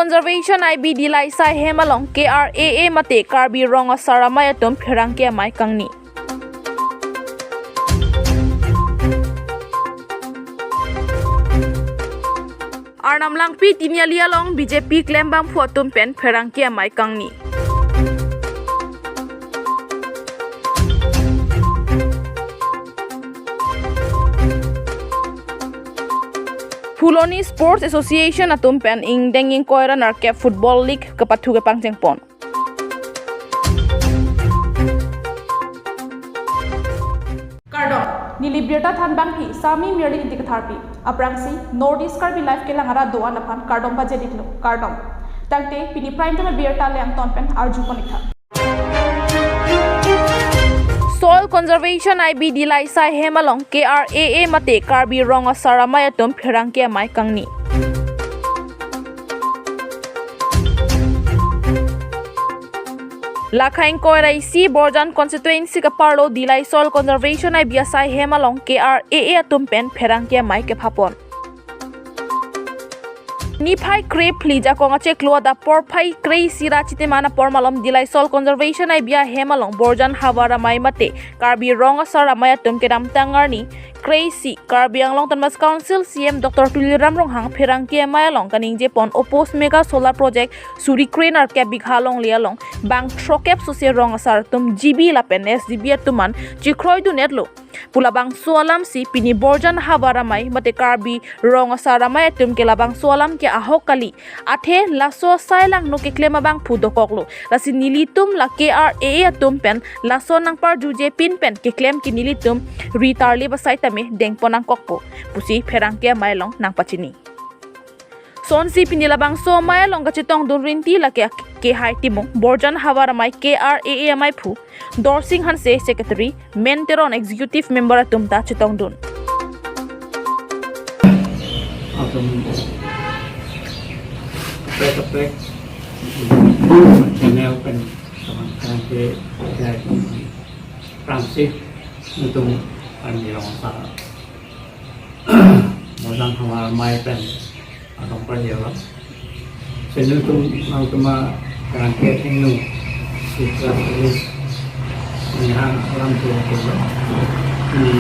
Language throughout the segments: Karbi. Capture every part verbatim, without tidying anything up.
Conservation I B Dillai Saihem along K R A A mate Karbi Rong Asar Amei atum pherangke amei kangni. Arnam Langpi Tiniali along B J P klembangphu atum pen pherangke amei kangni. Phuloni Sports Association atum pen ingdeng ingkoi ra nerkep Football League kepathu kepangchengpon. Kardom, neli birta thanbangpi Sami Mirli Ingti Katharpi. Aphrangsi North East Karbi Live kelang arat do-an aphan kardom pajir-iklo, kardom. Tangte pini prime time birta le angton pen arjupon-iktha. Soil Conservation I B Dillai Saihem along K R A A mate Karbi Rong Asar Amei atum pherangke amei kangni. Lakha ingkoi ra isi Borjan constituency kaparlo Dillai Soil Conservation I B asaihem along K R A A atum pen pherangke amei kephapon. Niphai krephli jakong achiklo adap porphai kre-isi ra chitiman apor malom Dillai Soil Conservation I B ahem along Borjan Havar Amei mate Karbi Rong Asar Amei atum kedamtang arni kre-isi Karbi Anglong Autonomous Council C E M Doctor Tuliram Ronghang pherangke amei along kaningjepon opus mega solar project suri kre nerkep bigha longle along bang throkkep sose rong asar atum G B lapen S G B atum an chikroidun-etlo pu labangso alamsi pini Borjan Havar Amei mate Karbi Rong Asar Amei atum ke labangso alam ke ahok kali. Athe laso asai langno keklem abangphu dokoklo. Lasi nelitum la K R A A atum pen laso nangparjuje pin pen keklem ke nelitum ri tarlip asai tame dengpon nangkokpo pusi pherangke amei along nangpachini. Sonsi pini labangso amei along kachetongdun rinti lake Kehai Timung, Borjan Havar Amei K R A A ameiphu, Dorsing Hanse, Secretary, Men Teron, Executive Member atum ta chetongdun. Atum kaprek kaprek channel pen teman-teman ke ya Francis untuk panjang sa Borjan Havar Amei pen atum parjelo. Senior tum nangtum apherangke athengno si press release nihang alam tu tu ni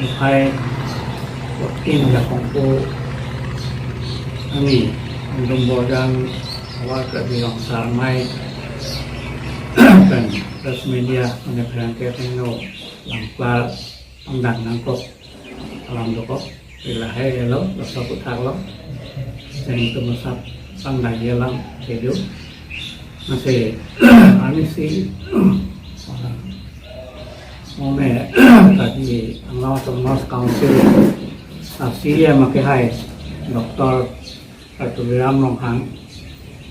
upai fourteen ya kongko ani nangtum Borjan Havar Karbi Rong Asar Amei pen press media mane pherangke athengno langplar pangdak nangkok alam dokok. Lahai lo, laso aphuthak lo. Senior tum asap pangdak ye alam kedo. Masi ani si mane tadi Anglong Autonomous Council C E M Kehai Doctor Tuliram Ronghang,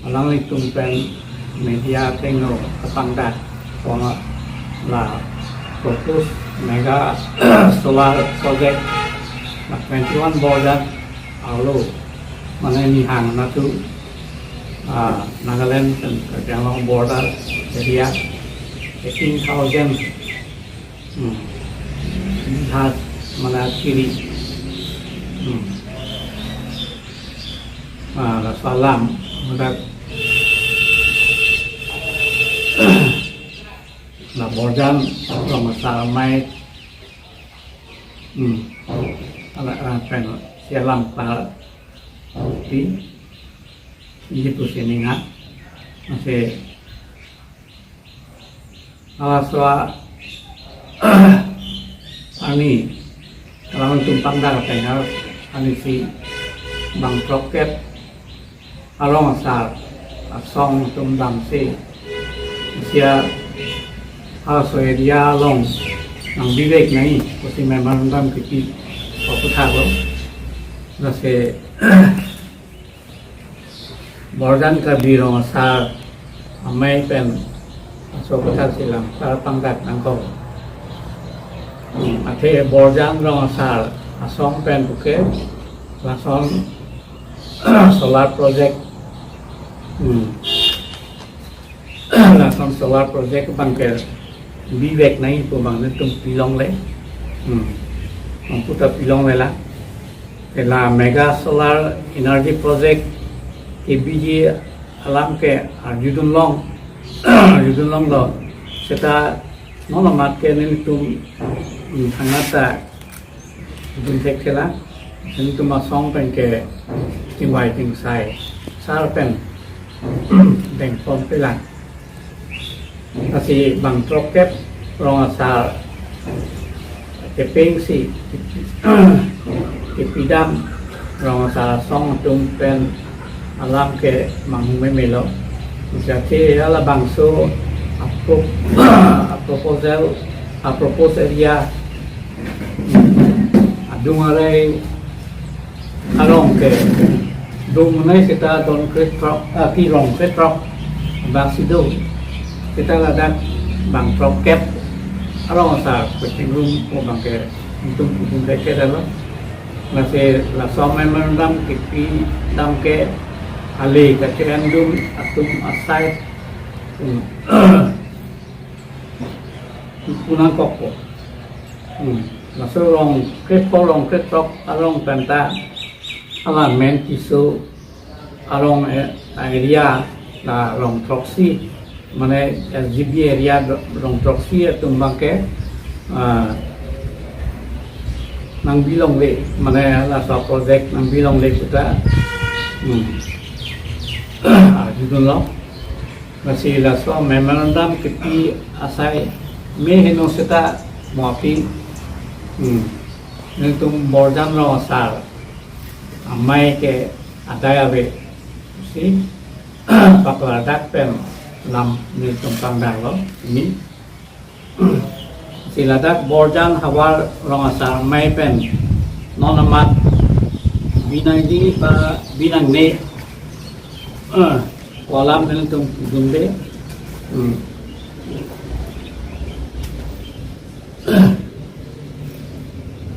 alanglitum pen media athengno kapangdak pon la proposed mega solar project la twenty-one Borjan arlo mane nihang natu, ah, Nagaland pen Karbi Anglong border area eighteen thousand, hmm, bigha mane kiri, hmm. Ah, laso alam, mudak la Borjan Rong Asar Amei, hmm, ala, ala pen si alam pa pi, ini pusi ninga, masi halaso arni alanglitum pangdak ateng arni si bang throkkep arong asar asong atum damsi isi halaso area along nang bivek nai pusi memorandum kipi aphuthak lo. Lasi Borjan Karbi Rong Asar Amei pen laso aphuthak si langplar pangdak nangkok. Athe Borjan Rong Asar asong pen puke lason solar project, hmm, lason solar project abangke bivek nai pu abang nelitum pilongle. Hmm. Nelitum ta pilongle la. Ke la mega solar energy project kebiji alam ke arjudun long, arjudun longlo. Seta non amat ke nelitum, mm, thangnat ta dun thekthe lang. Nelitum asong pen ke chingvai chingsai sar pen dengpon pe lang. Lasi bang throkkep rong asar kepeng si kepidam rong asar asong atum pen alam ke manghu memelo. Jati alabangso apro-, aproposal, apropos area adung arai arong ke dum nai seta don kre throk, ah, pi rong kre throk bak si do. Seta ladak bang throkkep arong asar kechingrum o bang ke nelitum kudun ke ke dalo. Lasi laso memorandum kepidam ke ale kachendun atum asai, hmm, punang kokpo. Hmm. Laso rong kre pho rong kre throk arong pen ta ala men kiso arong, eh, area la rong throksi, mane S G B area do-, rong throksi atum bang ke, ah, nangbi longle, mane laso project nangbi longle puta, hmm, arjudun lo. Lasi laso memorandum kepi asai me heno seta mo aphi, hmm, nelitum Borjan rong asar amei ke adai ave si paklardak pen lam nelitum pangdang lo ini. Si ladak Borjan havar rong asar amei pen non amat binai di ba binang ne, eh, ko alam nelitum dunde, hmm,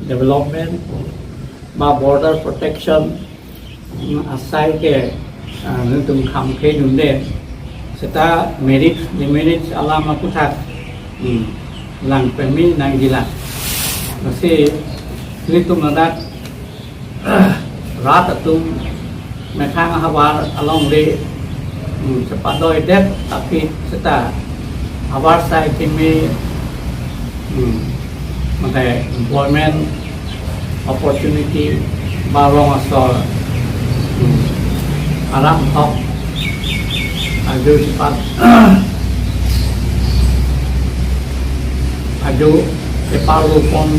development ba border protection, hmm, asai ke, ah, nelitum kham khe dunde. Seta merit, demerit alam aputhak, hmm, lang pemi nangjilang. Lasi nelitum ladak rat atum methang ahavar alongle, hmm, chepadoidet aphi seta havar sai kimi, hmm, mate employment opportunity ba rong asor, hmm, aram thok ajo chepat ajo cheparlupon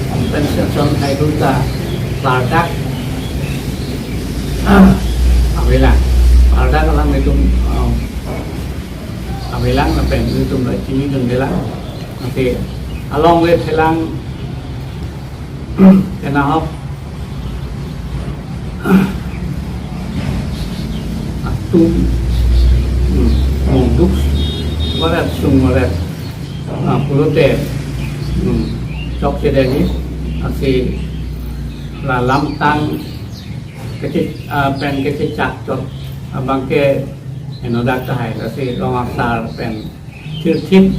compensation hai duta ladak avelang. Ladak alam nelitum, um, avelang lapen nelitum la chinidunde lang. Nanti alongle thelang kenahok atum, hmm, mongduk varet sung varet, ah, pulote, hmm, chokche deni, lasi la lamtang kece-, ah, pen kechechak chot abang ke henodak tahai, lasi rong asar pen thirthip,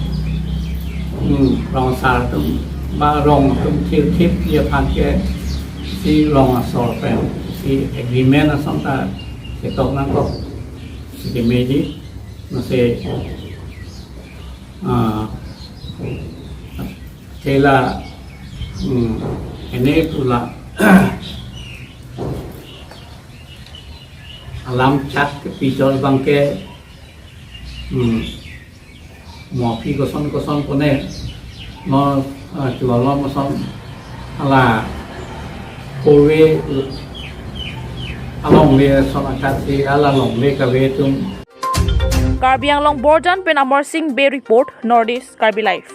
hmm, rong asar atum ba rong atum thirthip aphan ke si rong asor pen si agreement ason ta ketok nangkok si kemedi, lasi, ah, thela, hmm, ene pula alam chak kepi chot abang ke, hmm, mo aphi koson koson pone, no, ah, chualom ason ala four way alongle ason akat si ala longle kave atum. Karbi Anglong Borjan pen Amar Singh Bey report, Northeast Karbi Live.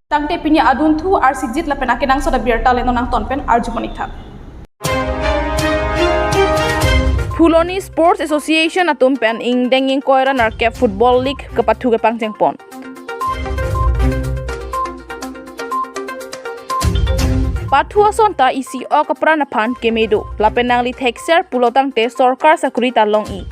Tangte pini adunthu arsikjit lapen akenangsot abirta le non nangton pen arju monik tha. Phuloni Sports Association atum pen ingdeng ingkoi ra nerkep Football League kepathu kepangchengpon. Pathu ason ta isi ok apran aphan keme do. Lapen nangli thekser pulo tangte sorkar sakuri ta long-i.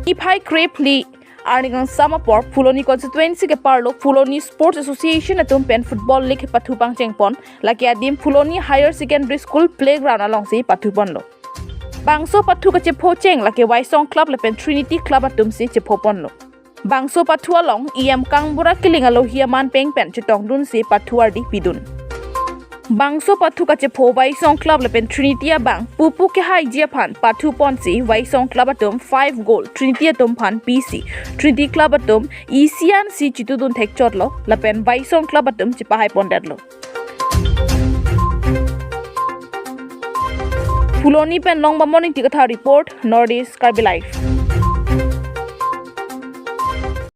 Niphai krepli arni kangsam apor Phuloni constituency keparlo Phuloni Sports Association atum pen Football League pathu pangchengpon, lake adim Phuloni Higher Secondary School playground alongsi pathuponlo. Bangso pathu kachepho cheng lake Waisong Club lapen Trinity Club atum si chepho ponlo. Bangso pathu along E M Kangbura Killing alohi aman peng pen chetongdun si pathu ardi pidun. Bangso pathu kachepho Waisong Club lapen Trinity abang pupu kehaiji aphan pathu ponsi Waisong Club atum five goal, Trinity atum aphan P C, Trinity Club atum E C an si chitudun thekchotlo lapen Waisong Club atum chepahai pondetlo. Phuloni pen Longbamon Ingti Kathar report, North East Karbi Live.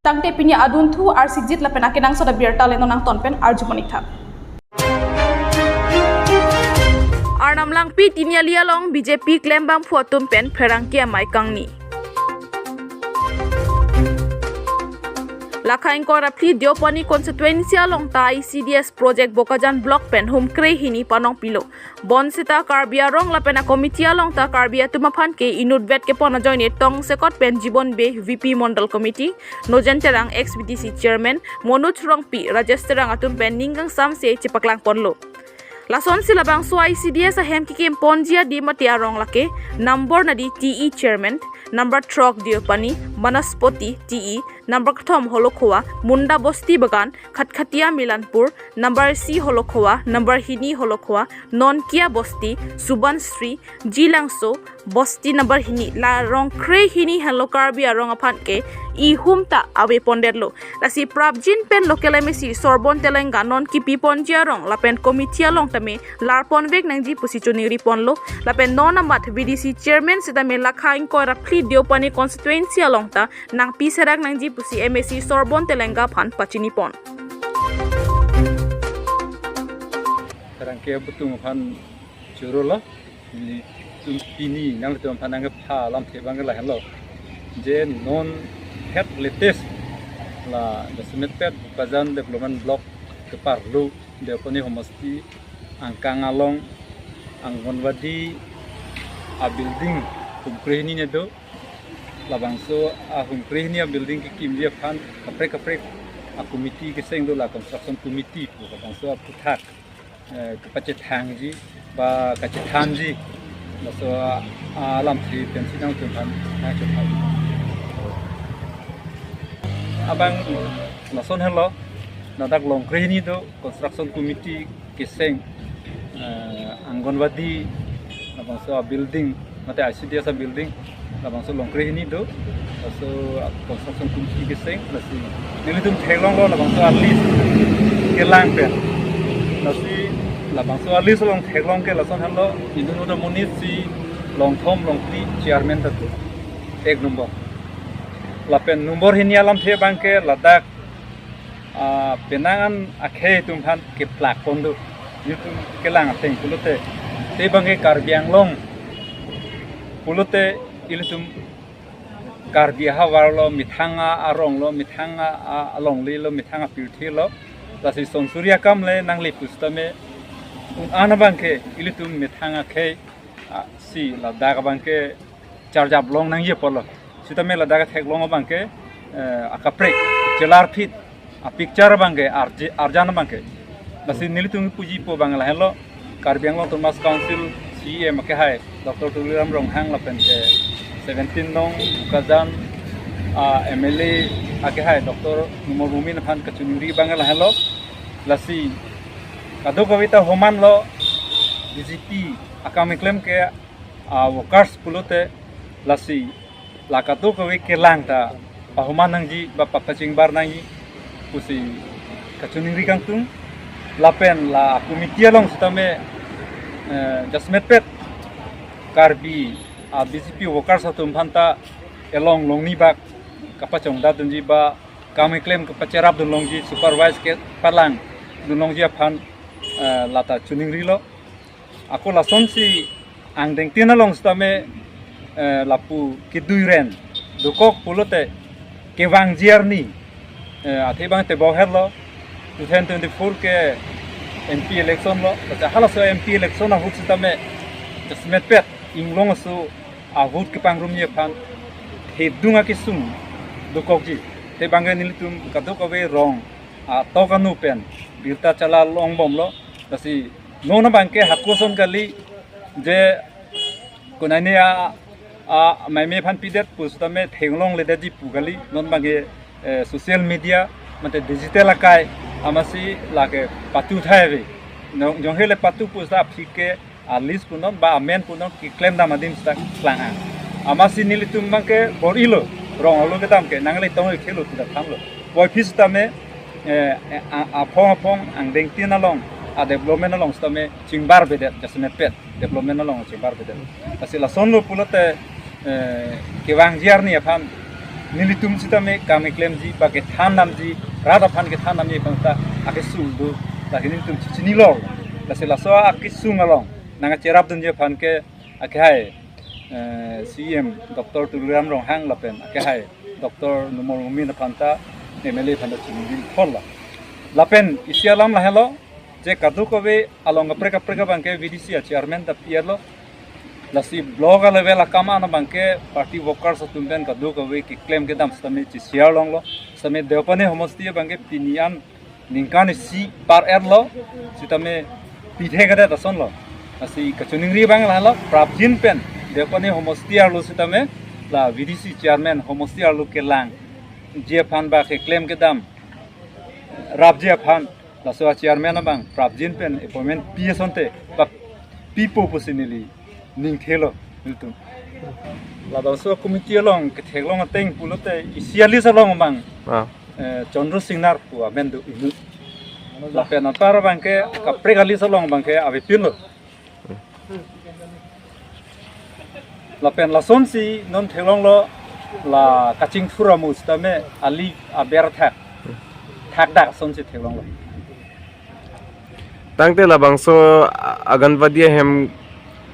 Tangte pini adunthu arsikjit lapen akenangsot abirta le non nangton pen arjumonik tha. Arnam Langpi Tiniali along B J P klembangphu atum pen pherangke amei kangni. Lakha ingkoi ra phli Deopani constituency along ta I C D S project Bokajan block pen humkre hini panong pilo. Bonseta Karbi arong lapen a committee along ta Karbi atum aphan ke inutvet kepon ajoine tongsekot pen Jibon Bey, V P Mondol Committee, Nojen Terang, ex B D C chairman, Manoj Rongpi, Rajesh Terang atum pen ning kangsam se chepaklang ponlo. Lasonsi labangso I C D S ahem kekim ponji adim mate arong lake, number nadi T E chairman, number throk Deopani, Banaspati T E, number kethom Holokhowa, Munda Bosti Bagan, Khatkhatiya Milanpur, number isi Holokhowa, number hini Holokhowa, Nonkia Bosti, Subansri, Jilangso, Bosti number hini, la rong kre hini henlo Karbi arong aphan ke ihum ta ave pondetlo. Lasi prapjin pen local M A C Sorbon Telenga non kipi ponji arong lapen committee along tame lar ponvek nangji pusi choningri ponlo. Lapen non amat V D C chairman sitame lakha ingkoi ra phli Deopani constituency along ta nangpi serak nangji pusi M A C Sorbon Telenga aphan pachini pon. Pherangke abutung aphan choro lo. Nelitum pini nanglitum aphan nangkepha alamthe abang ke lahenlo. Je non het latest la jasemet pet Bokajan Development Block keparlo Deopani homosti angkang along Anganwadi a building humkre hini ne do. Labangso a humkre hini a building kekimji aphan kaprek kaprek a committee keseng do, la construction committee pu labangso aphuthak, eh, kepachethangji ba kachethanji. Laso a, alamthe pensi nangtum aphan nangchethan. Abang lason henlo, ladak longkre hini do construction committee keseng, eh, Anganwadi labangso a building mate I C D S a building labangso longkre hini do, laso construction committee keseng. Lasi nelitum theklonglo labangso a list kelang pen. Lasi labangso a list along theklong ke lason henlo, inut amonit si longthom longphli chairman ta do, ek number. Lapen number hini alamthe abang ke ladak, ah, penang an akhei atum aphan keplak pon do. Nelitum kelang ateng pulote, te abang ke Karbi Anglong pulote ilitum Karbi ahavar lo, methang arong lo, methang a, a, alongle lo, methang apirthe lo. Lasi sonsuri akam le nangle pusitame un-an abang ke ilitum methang akhei, ah, si ladak abang ke charjap long nangji apotlo. Sitame ladak theklong abang ke, eh, akaprek chelar phit a picture abang ke arje-, arjan abang ke. Lasi nelitum puji po abang lahenlo, Karbi Anglong Autonomous Council C E M akehai Doctor Tuliram Ronghang lapen ke seventeen nong Bokajan, ah, M L A akehai Doctor Numal Momin aphan kachiningri abang lahenlo. Lasi kadokave ta homan lo, B J P akam keklem ke, ah, workers pulote, lasi la kadokave kelang ta pahoman nangji ba papachingbar nangji pusi kachiningri kangtung. Lapen la committee along sitame, eh, jasemet pet Karbi a B J P workers atum aphan ta elong longni bak kapachongdat dunji ba kam keklem kapacherap dun longji, supervise kepalang dun longji aphan, eh, la ta chiningrilo. Ako lasonsi angdengtin along sitame, eh, lapu kedui ren dokok pulote kevangji arni, eh, athe abang tebok herlo, two thousand twenty-four ke M P election lo, lasi halaso M P election ahut sitame jasemet pet inglong aso a vote kepangrumji aphan thedung akesung dokokji. Te abang ke nelitum kadokave rong atok anu pen birta chala longbomlo. Lasi non abang ke hako ason kali, je Konane a, a, maime aphan pidet pusitame theklongledetji pu kali, non abangke, eh, social media, mate digital akai, amatsi lake patu thai ave. Nong, jongsi le patu pusita aphi ke a list punon, ba amen punon, keklem dam adim sita klang-ang. Amatsi nelitum abangke bor-ilo, rong arlo kedam ke, nangle tong-ik thelo puta thanlo. Puvoiphit sitame, eh, eh, a, aphong aphong, angdengtin along, a development along sitame, chingbarbedet, jasemet pet, development along chingbarbedet. Lasi lasonlo pulote, eh, kevangji arni aphan, nelitum sitame kam keklemji, ba kethan damji, rat aphan kethan damji aphan ta, akesung do, lake nelitum chichinilo. Lasi laso akesung along, nangkacherapdunji aphan ke, akehai, eh, C E M Doctor Tuliram Ronghang lapen, akehai, Doctor Numal Momin aphan ta, M L A aphan ta chingvil thorlo. Lapen isi alam lahelo, je kadokave along kaprek kaprek abangke V D C a chairman ta pi-etlo. Lasi block a level akam an abangke party workers atum pen kadokave keklem kedam sitame chisiar longlo. Sitame Deopani homosti abangke pini an ningkan isi par-etlo. Sitame pithe kadet asonlo. Lasi kachiningri abang lahelo, prapjin pen Deopani homosti arlo sitame la V D C chairman homosti arlo kelangji aphan ba keklem kedam rapji aphan, laso a chairman abang prapjin pen appointment pi asonte, ba pipo pusi neli ningthelo nelitum. Labangso committee along ketheklong ateng pulote isi a list along abang, Ah. eh, Chandra Singnar pu amen do inut. Lapen anpar abangke kaprek a list along abangke avepinlo. Lapen lasonsi non theklonglo, la kachingthur amu sitame ali aber thak, thakdak asonsi theklonglo. Tangte labangso a-, Anganwadi ahem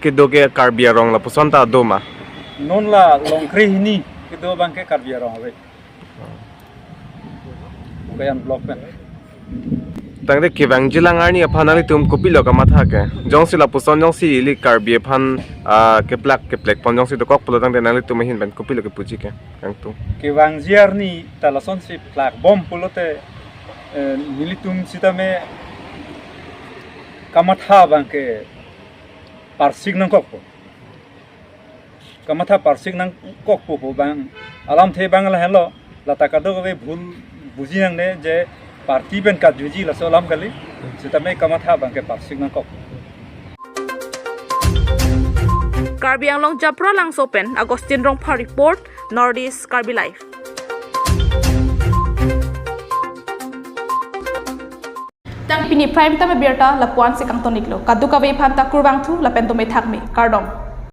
kedo ke Karbi arong lapuson ta do ma? Non la longkre hini kedo abangke Karbi arong ave. Kayan block pen. Tangte kevangji alang arni aphan nanglitum kopilo kamatha ke? Jongsi lapuson jongsi ili Karbi aphan, ah, keplak keplek pon jongsi dokok pulo tangte nanglitum ahin pen kopilo kepuji ke? Kangtung. Kevangji arni ta lasonsi plak bom pulote, eh, nelitum sitame kamatha abangke parsik nangkokpo. Kamatha parsik nangkokpo pu abang alamthe abang lahelo, lata kadokave bhul buji nangne je party pen katjuji laso alam kali, sitame kamatha abangke parsik nangkok. Karbi Anglong Japralangso pen Augustine Rongphar report, North East Karbi Live. Tang pini prime time abirta lapu-ansi kangton-iklo. Kadokave aphan ta kurvangthu lapen dome thakme. Kardom.